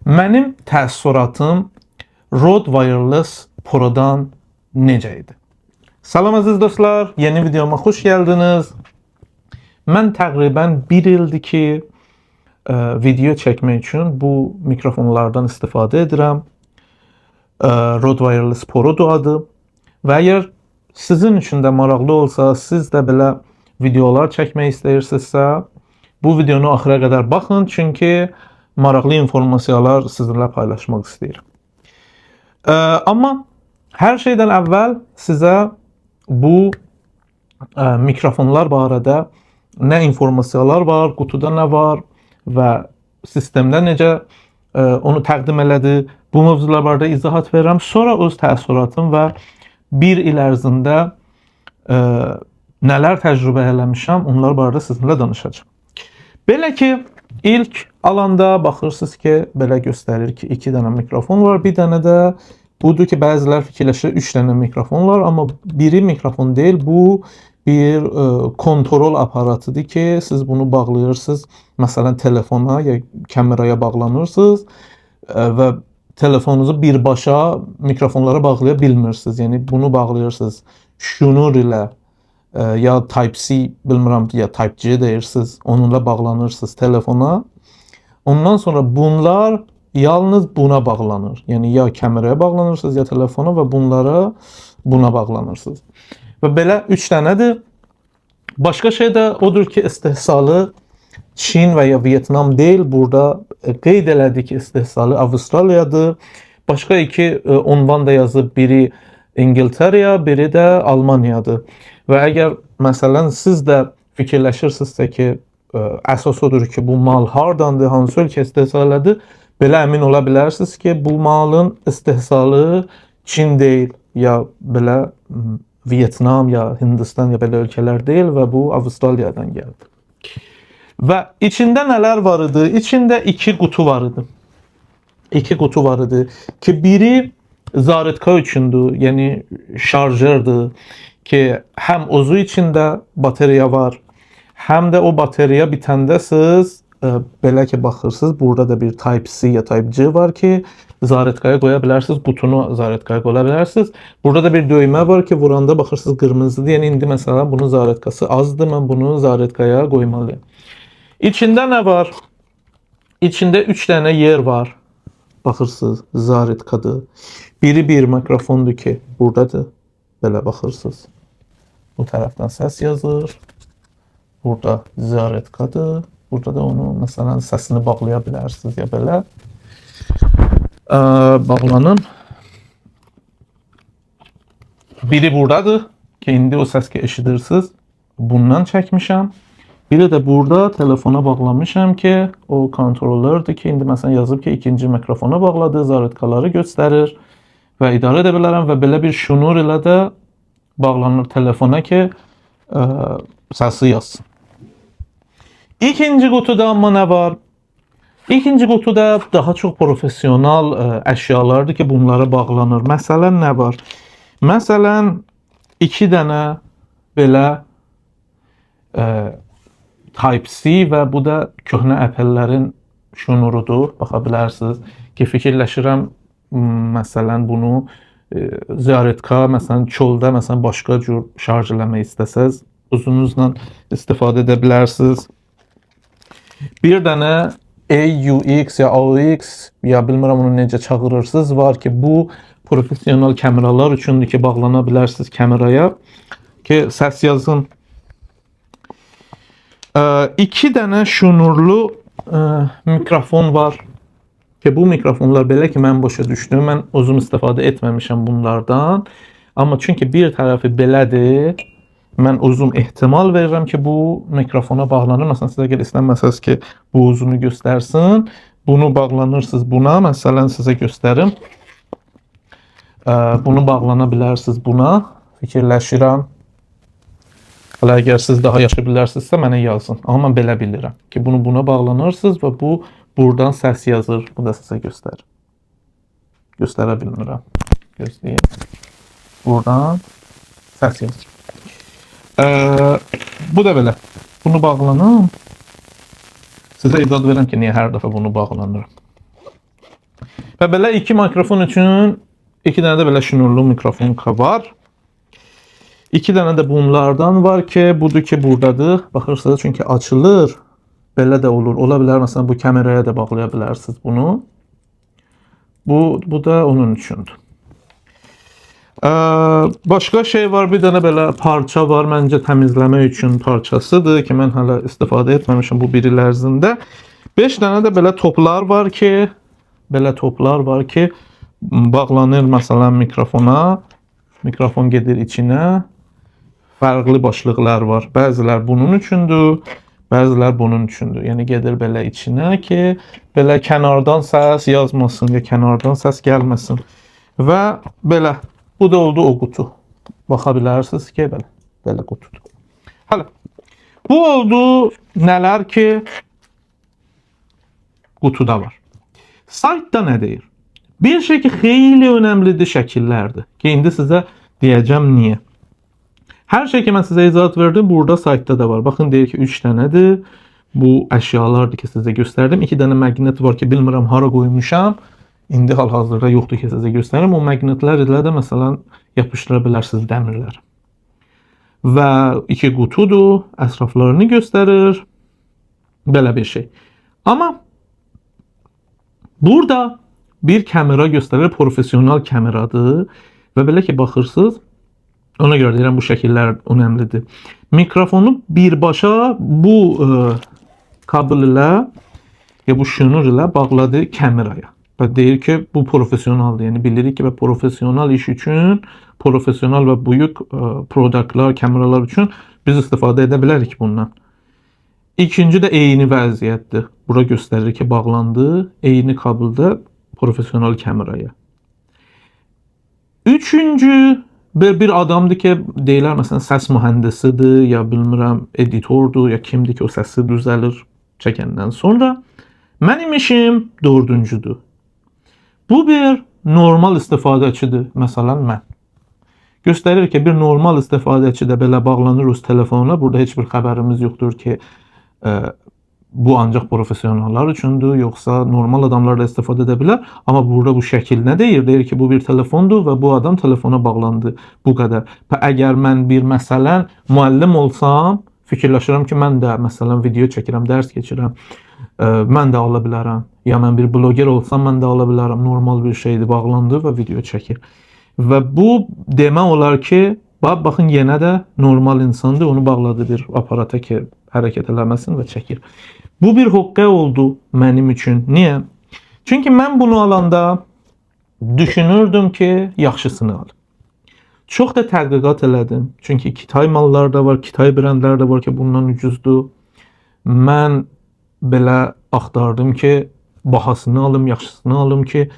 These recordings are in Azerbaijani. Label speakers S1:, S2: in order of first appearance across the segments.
S1: Mənim təəssüratım Rode Wireless Pro'dan necə idi? Salam əziz dostlar, yeni videoma xoş gəldiniz. Mən təqribən bir ildir ki, video çəkmək üçün bu mikrofonlardan istifadə edirəm. Rode Wireless Pro-dur adı. Və əgər sizin üçün də maraqlı olsa, siz də belə videolar çəkmək istəyirsinizsə, bu videonu axıra qədər baxın, çünki maraqlı informasiyalar sizinlə paylaşmaq istəyirəm. Amma hər şeydən əvvəl sizə bu mikrofonlar barədə nə informasiyalar var, qutuda nə var və sistemdə necə onu təqdim elədi, bu mövzular barədə izahat verirəm. Sonra öz təəssüratım və bir il ərzində nələr təcrübə eləmişəm, onlar barədə sizinlə danışacağam. Belə ki, ilk alanda baxırsınız ki, belə göstərir ki, 2 dənə mikrofon var, bir dənə də budur ki, bəzilər fikirləşir 3 dənə mikrofon var, amma biri mikrofon deyil, bu bir kontrol aparatıdır ki, siz bunu bağlayırsınız, məsələn telefona ya kameraya bağlanırsınız və telefonunuzu birbaşa mikrofonlara bağlaya bilmirsiniz. Yəni bunu bağlayırsınız şnur ilə ya Type-C bilmirəm ya Type-C deyirsiniz, onunla bağlanırsınız telefona. Ondan sonra bunlar yalnız buna bağlanır. Yəni ya kameraya bağlanırsınız, ya telefona və bunlara buna bağlanırsınız. Və belə 3 dənədir. Başqa şey də odur ki, istehsalı Çin və ya Vyetnam deyil. Burada qeyd elədi ki, istehsalı Avstraliyadır. Başqa iki unvan da yazıb, biri İngiltərə, biri də Almaniyadır. Və əgər məsələn siz də fikirləşirsinizsə ki, əsas odur ki, bu mal hardandır, hansı ölkə istehsal elədi, belə əmin ola bilərsiniz ki, bu malın istehsalı Çin deyil, ya belə Vyetnam, ya Hindistan, ya belə ölkələr deyil və bu Avstraliyadan gəldi. Və içində nələr var idi? İçində 2 qutu var idi. 2 qutu var idi ki, biri zaretka üçündür, yəni şarjördür ki, həm ozu içində batareya var, həm də o batareya bitəndə siz belə ki baxırsınız, burada da bir Type-C ya Type-C var ki, zaretkaya qoya bilərsiniz, qutunu zaretkaya qoya bilərsiniz. Burada da bir düymə var ki, vuranda baxırsınız qırmızıdır. Yəni indi məsələn bunun zaretkası azdır, mən bunu zaretkaya qoymalıyam. İçində nə var? İçində 3 dənə yer var. Baxırsınız, zaretkadır. Biri bir mikrofondur ki, buradadır. Belə baxırsınız. Bu tərəfdən səs yazır. Burada zaretkadır. Burada da onu məsələn səsini bağlaya bilərsiniz ya belə. Bağlanın. Biri buradadır ki, indi o səs ki eşidirsiniz. Bundan çəkmişəm. Biri də burada telefona bağlamışam ki, o kontrolördür ki, indi məsələn yazıb ki, ikinci mikrofona bağladı, zaretkaları göstərir və idarə edə bilərəm və belə bir şnur ilə də bağlanır telefona ki, səsi yazsın. İkinci qutuda amma nə var? İkinci qutuda daha çox professional əşyalardır ki, bunlara bağlanır. Məsələn nə var? Məsələn 2 dənə belə Type-C və bu da köhnə Apple-lərin şnurudur. Baxa bilərsiniz ki, fikirləşirəm məsələn bunu zaretka, məsələn çöldə məsələn başqa cür şarj eləmək istəsəz, uzunuzla istifadə edə bilərsiniz. Bir dənə AUX ya AUX ya bilmirəm onu necə çağırırsınız var ki, bu professional kameralar üçündür ki, bağlana bilərsiniz kameraya ki, səs yazın. 2 dənə şnurlu mikrofon var ki, bu mikrofonlar belə ki, mən başa düşdüm, mən özüm istifadə etməmişəm bunlardan. Amma çünki bir tərəfi belədir, mən özüm ehtimal verirəm ki, bu mikrofona bağlanır. Məsələn, sizə əgər istəməsəz ki, bu uzunu göstərsin, bunu bağlanırsınız buna. Məsələn, sizə göstərim. Bunu bağlana bilərsiniz buna. Fikirləşirəm. Hələ əgər siz daha yaxşı bilərsinizsə, mənə yazın. Amma mən belə bilirəm ki, bunu buna bağlanırsınız və bu buradan səs yazır. Bu da sizə göstərir. Göstərə bilmirəm. Gözləyin. Buradan səs yazır. Bu da belə. Bunu bağlanım. Sizə izahat verirəm ki, niyə hər dəfə bunu bağlanıram. Və belə iki mikrofon üçün iki dənə də belə şnurlu mikrofon var. İki dənə də bunlardan var ki, budur ki, buradadır. Baxırsınız, çünki açılır. Belə də olur. Ola bilər, məsələn, bu kameraya da bağlaya bilərsiniz bunu. Bu da onun üçündür. Başqa şey var, bir dənə belə parça var. Məncə təmizləmək üçün parçasıdır ki, mən hələ istifadə etməmişəm bu bir il ərzində. 5 dənə də belə toplar var ki, belə toplar var ki, bağlanır məsələn mikrofona. Mikrofon gedir içinə. Fərqli başlıqlar var. Bəzilər bunun üçündür, bəzilər bunun üçündür. Yəni gedir belə içinə ki, belə kənardan səs yazmasın ya kənardan səs gəlməsin. Və belə bu da oldu o qutu. Baxa bilərsiniz ki, belə belə qutudur. Hələ bu oldu nələr ki qutuda var. Saytda nə deyir? Bir şey ki xeyli önəmlidir şəkillərdir. Ki indi sizə deyəcəm niyə. Hər şey ki mən sizə izahat verdim, burada saytda da var. Baxın deyir ki 3 dənədir. Bu əşyalardır ki sizə göstərdim. 2 dənə məqnet var ki bilmirəm hara qoymuşam. İndi hal-hazırda yoxdur ki sizə göstərim. O məqnetlər ilə də məsələn yapışdıra bilərsiniz dəmirləri. Və 2 qutudur, ətraflarını göstərir. Belə bir şey. Amma burada bir kamera göstərir, professional kameradır və belə ki baxırsınız, ona görə deyirəm bu şəkillər önəmlidir. Mikrofonu birbaşa bu kabel ilə ya bu şnur ilə bağladı kameraya. Və deyir ki, bu professionaldır. Yəni bilirik ki, və professional iş üçün, professional və böyük produktlar, kameralar üçün biz istifadə edə bilərik bundan. İkinci də eyni vəziyyətdir. Bura göstərir ki, bağlandı eyni kabeldə professional kameraya. Üçüncü bir adamdır ki, deyirlər məsələn səs mühəndisidir, ya bilmirəm editordur, ya kimdir ki, o səsi düzəlir çəkəndən sonra. Mənim işim dördüncüdür. Bu bir normal istifadəçidir. Məsələn mən. Göstərir ki, bir normal istifadəçi də belə bağlanır öz telefonuna. Burada heç bir xəbərimiz yoxdur ki, bu ancaq professionallar üçündür, yoxsa normal adamlar da istifadə edə bilər. Amma burada bu şəkil nə deyir? Deyir ki, bu bir telefondur və bu adam telefona bağlandı. Bu qədər. Və əgər mən bir məsələn müəllim olsam, fikirləşirəm ki, mən də məsələn video çəkirəm, dərs keçirəm, mən də ala bilərəm. Ya mən bir bloger olsam, mən də ala bilərəm. Normal bir şeydir, bağlandı və video çəkir. Və bu demək olar ki, baxın yenə də normal insandır. Onu bağladı bir aparata ki, hərəkət eləməsin və çəkir. Bu bir hoqqə oldu mənim üçün. Niyə? Çünki mən bunu alanda düşünürdüm ki, yaxşısını alım. Çox da tədqiqat elədim. Çünki Kitay malları da var, Kitay brendləri də var ki, bundan ucuzdur. Mən belə axtardım ki, bahasını alım, yaxşısını alım ki,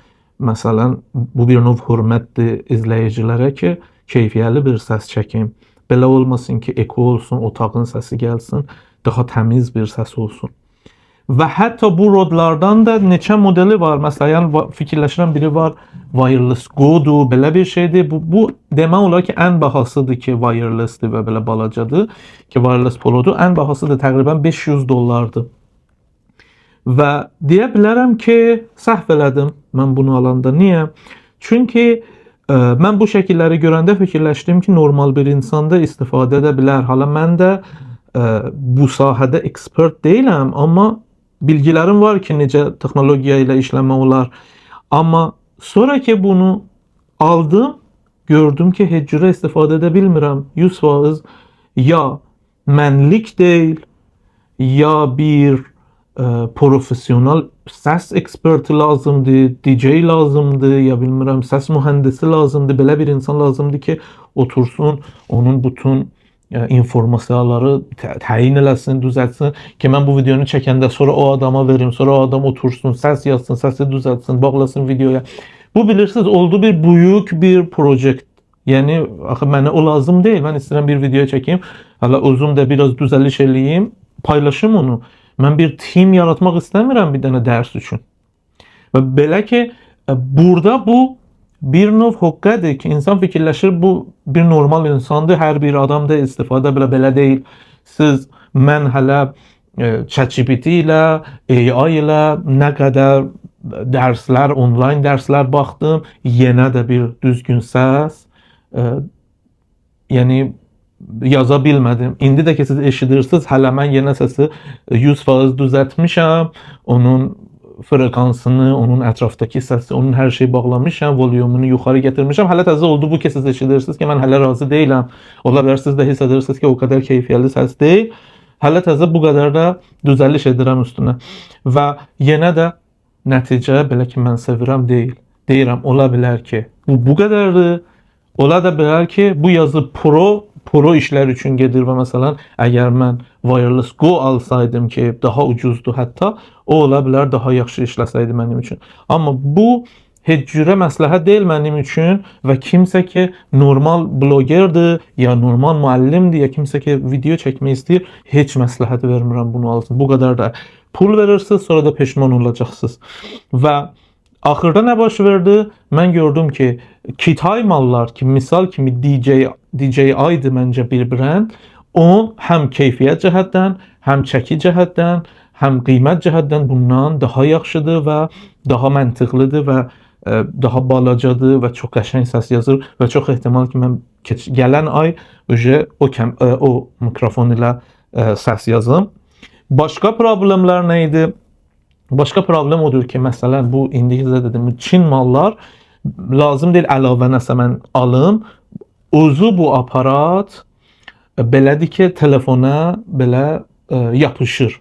S1: məsələn, bu bir növ hörmətdir izləyicilərə ki, keyfiyyətli bir səs çəkim. Belə olmasın ki, eko olsun, otağın səsi gəlsin, daha təmiz bir səs olsun. Və hətta bu Rode'lardan da neçə modeli var. Məsələn, fikirləşirəm biri var Wireless Go-dur, belə bir şeydir. Bu demək olar ki, ən bahasıdır ki, wirelessdir və belə balacadır ki, Wireless Pro-dur. Ən bahası da təqribən 500 dollardır. Və deyə bilərəm ki, səhv elədim mən bunu alanda. Niyə? Çünki mən bu şəkilləri görəndə fikirləşdim ki, normal bir insan da istifadə edə bilər. Hala mən də bu sahədə ekspert deyiləm, amma bilgilərim var ki, necə texnologiya ilə işləmək olar. Amma sonra ki bunu aldım, gördüm ki, heç cürə istifadə edə bilmirəm. 100% ya mənlik deyil, ya bir professional səs eksperti lazımdır, DJ lazımdır, ya bilmirəm səs mühəndisi lazımdır, belə bir insan lazımdır ki, otursun, onun bütün informasiyaları təyin eləsin, düzəltsin ki, mən bu videonu çəkəndə sonra o adama verim, sonra o adam otursun, səs yazsın, səsi düzəltsin, bağlasın videoya. Bu bilirsiniz oldu bir böyük bir projekt. Yəni axı mənə o lazım deyil. Mən istəyirəm bir video çəkim, hələ özüm də biraz düzəliş eləyim, paylaşım onu. Mən bir team yaratmaq istəmirəm bir dənə dərs üçün. Və belə ki, burada bu bir növ hoqqədir ki, insan fikirləşir bu bir normal insandır, hər bir adam da istifadə belə belə deyil. Siz mən hələ ChatGPT ilə, AI ilə nə qədər Dərslər, onlayn dərslər baxdım. Yenə də bir düzgün səs, yəni yaza bilmədim. İndi də ki siz eşidirsiniz, hələ mən yenə səsi 100% düzəltmişəm. Onun frekansını, onun ətrafdakı səsi, onun hər şeyi bağlamışam, volyumunu yuxarı gətirmişəm. Hələ təzə oldu bu ki siz eşidirsiniz ki, mən hələ razı deyiləm. Ola bilər siz də hiss edirsiniz ki, o qədər keyfiyyətli səs deyil. Hələ təzə bu qədər də düzəliş edirəm üstünə. Və yenə də nəticə belə ki mən sevirəm deyil. Deyirəm, ola bilər ki, bu qədərdir. Ola da bilər ki, bu yazı pro işlər üçün gedir və məsələn, əgər mən Wireless Go alsaydım ki, daha ucuzdur hətta, o ola bilər daha yaxşı işləsəydi mənim üçün. Amma bu heç cürə məsləhət deyil mənim üçün və kimsə ki normal blogerdir, ya normal müəllimdir, ya kimsə ki video çəkmək istəyir, heç məsləhət vermirəm bunu alsın. Bu qədər də pul verirsiniz, sonra da peşman olacaqsınız. Və axırda nə baş verdi? Mən gördüm ki, Kitay mallar ki, misal kimi DJI-dir məncə bir brend, o həm keyfiyyət cəhətdən, həm çəki cəhətdən, həm qiymət cəhətdən bundan daha yaxşıdır və daha məntiqlidir və daha balacadır və çox qəşəng səs yazır və çox ehtimal ki, mən gələn ay o mikrofon ilə səs yazım. Başqa problemlər nə idi? Başqa problem odur ki, məsələn, bu indi sizə dedim, Çin mallar lazım deyil əlavə nəsə mən alım. Özü bu aparat belədir ki, telefona belə yapışır.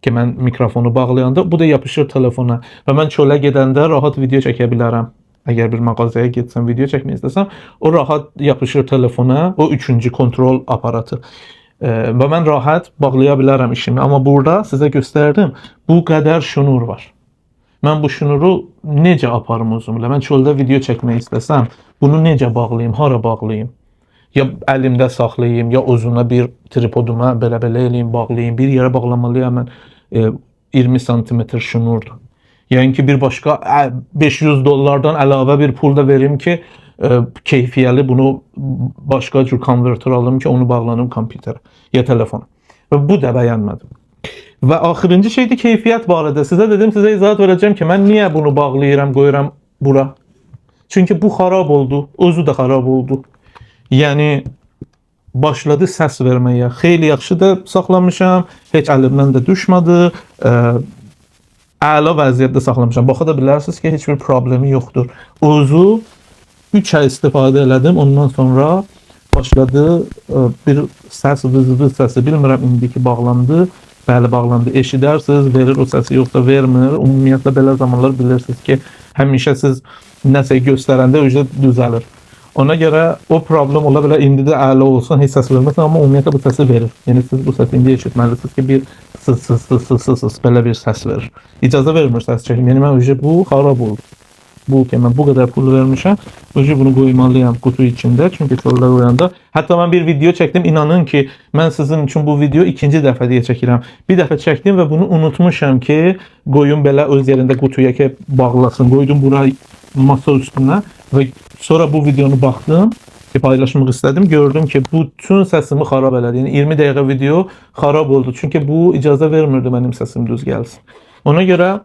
S1: Ki mən mikrofonu bağlayanda bu da yapışır telefona və mən çölə gedəndə rahat video çəkə bilərəm. Əgər bir mağazaya getsəm, video çəkmək istəsəm, o rahat yapışır telefona, o üçüncü kontrol aparatı. Və mən rahat bağlaya bilərəm işimi. Amma burada sizə göstərdim, bu qədər şnur var. Mən bu şnuru necə aparım özümlə? Mən çöldə video çəkmək istəsəm, bunu necə bağlayım, hara bağlayım? Ya əlimdə saxlayım, ya uzuna bir tripoduma belə-belə eləyim, bağlayım. Bir yerə bağlamalıyam mən 20 santimetr şnurdur. Yəni ki, bir başqa 500 dollardan əlavə bir pul da verim ki, keyfiyyəli bunu başqa cür konverter alım ki, onu bağlanım kompüterə ya telefona. Və bu da bəyənmədim. Və axırıncı şey də keyfiyyət barədə. Sizə dedim, sizə izahat verəcəm ki, mən niyə bunu bağlayıram, qoyuram bura? Çünki bu xarab oldu, özü də xarab oldu. Yəni başladı səs verməyə. Xeyli yaxşı da saxlamışam, heç əlimdən də düşmədi. Əla vəziyyətdə saxlamışam. Baxa da bilərsiniz ki, heç bir problemi yoxdur. Özü 3 ay istifadə elədim. Ondan sonra başladı bir səs, vız vız səsi. Bilmirəm indiki bağlandı. Bəli, bağlandı. Eşidərsiniz, verir o səsi, yoxsa vermir. Ümumiyyətlə belə zamanlar bilirsiniz ki, həmişə siz nəsə göstərəndə özü düzəlir. Ona görə o problem ola bilər indi də əla olsun, heç səs verməsin, amma ümumiyyətlə bu səsi verir. Yəni siz bu səsi indi eşitməlisiniz ki, bir sız sız sız sız sız sız belə bir səs verir. İcazə vermir səs çəkim. Yəni mən özü bu xarab oldu. Bu ki mən bu qədər pul vermişəm, özü bunu qoymalıyam qutu içində, çünki çöldə qoyanda. Hətta mən bir video çəkdim, inanın ki, mən sizin üçün bu video ikinci dəfə deyə çəkirəm. Bir dəfə çəkdim və bunu unutmuşam ki, qoyum belə öz yerində qutuya ki bağlasın. Qoydum bura masa üstünə və sonra bu videonu baxdım ki, paylaşmaq istədim. Gördüm ki, bütün səsimi xarab elədi. Yəni 20 dəqiqə video xarab oldu. Çünki bu icazə vermirdi mənim səsim düz gəlsin. Ona görə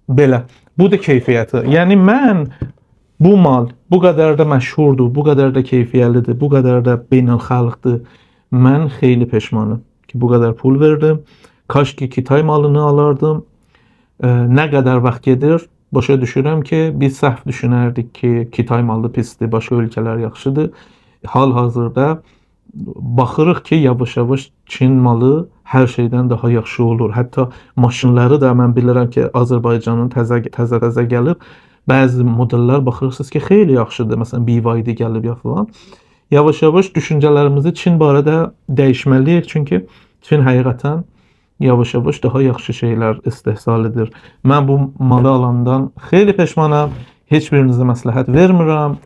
S1: belə. Bu da keyfiyyəti. Yəni mən bu mal bu qədər də məşhurdur, bu qədər də keyfiyyətlidir, bu qədər də beynəlxalqdır. Mən xeyli peşmanım ki, bu qədər pul verdim. Kaş ki Kitay malını alardım. Nə qədər vaxt gedir, başa düşürəm ki, biz səhv düşünərdik ki, Kitay malı pisdir, başqa ölkələr yaxşıdır. Hal-hazırda baxırıq ki, yavaş-yavaş Çin malı hər şeydən daha yaxşı olur. Hətta maşınları da mən bilirəm ki, Azərbaycanın təzə gəlib. Bəzi modellər baxırsınız ki, xeyli yaxşıdır. Məsələn, BYD gəlib ya filan. Yavaş-yavaş düşüncələrimizi Çin barədə dəyişməliyik. Çünki Çin həqiqətən yavaş-yavaş daha yaxşı şeylər istehsal edir. Mən bu malı alandan xeyli peşmanam. Heç birinizə məsləhət vermirəm.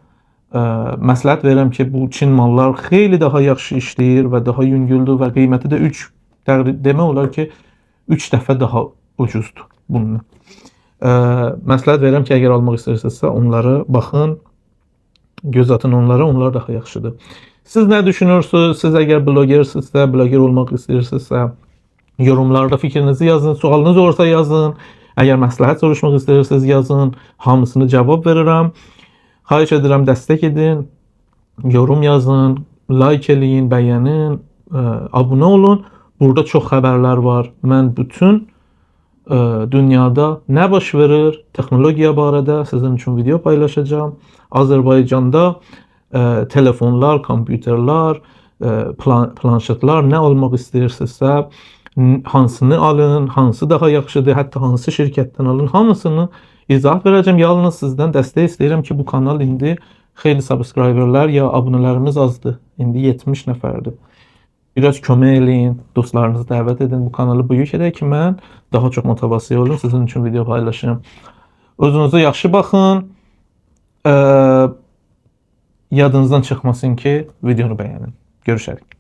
S1: Məsləhət verirəm ki, bu Çin mallar xeyli daha yaxşı işləyir və daha yüngüldür və qiyməti də 3, demək olar ki, 3 dəfə daha ucuzdur bundan. Məsləhət verirəm ki, əgər almaq istəyirsinizsə, onları baxın, göz atın onlara, onlar daha yaxşıdır. Siz nə düşünürsünüz? Siz əgər blogersinizsə, bloger olmaq istəyirsinizsə, yorumlarda fikrinizi yazın, sualınız olursa yazın. Əgər məsləhət soruşmaq istəyirsiniz, yazın. Hamısını cavab verirəm. Xahiş edirəm dəstək edin. Yorum yazın, like eləyin, bəyənin, abunə olun. Burada çox xəbərlər var. Mən bütün dünyada nə baş verir, texnologiya barədə sizin üçün video paylaşacağam. Azərbaycanda telefonlar, kompüterlər, planşetlər nə almaq istəyirsinizsə, hansını alın, hansı daha yaxşıdır, hətta hansı şirkətdən alın, hamısını izah verəcəm. Yalnız sizdən dəstək istəyirəm ki, bu kanal indi xeyli subscriberlər ya abunələrimiz azdır. İndi 70 nəfərdir. Biraz kömək eləyin, dostlarınızı dəvət edin, bu kanalı böyük edək ki, mən daha çox motivasiya olum, sizin üçün video paylaşım. Özünüzə yaxşı baxın. Yadınızdan çıxmasın ki, videonu bəyənin. Görüşərik.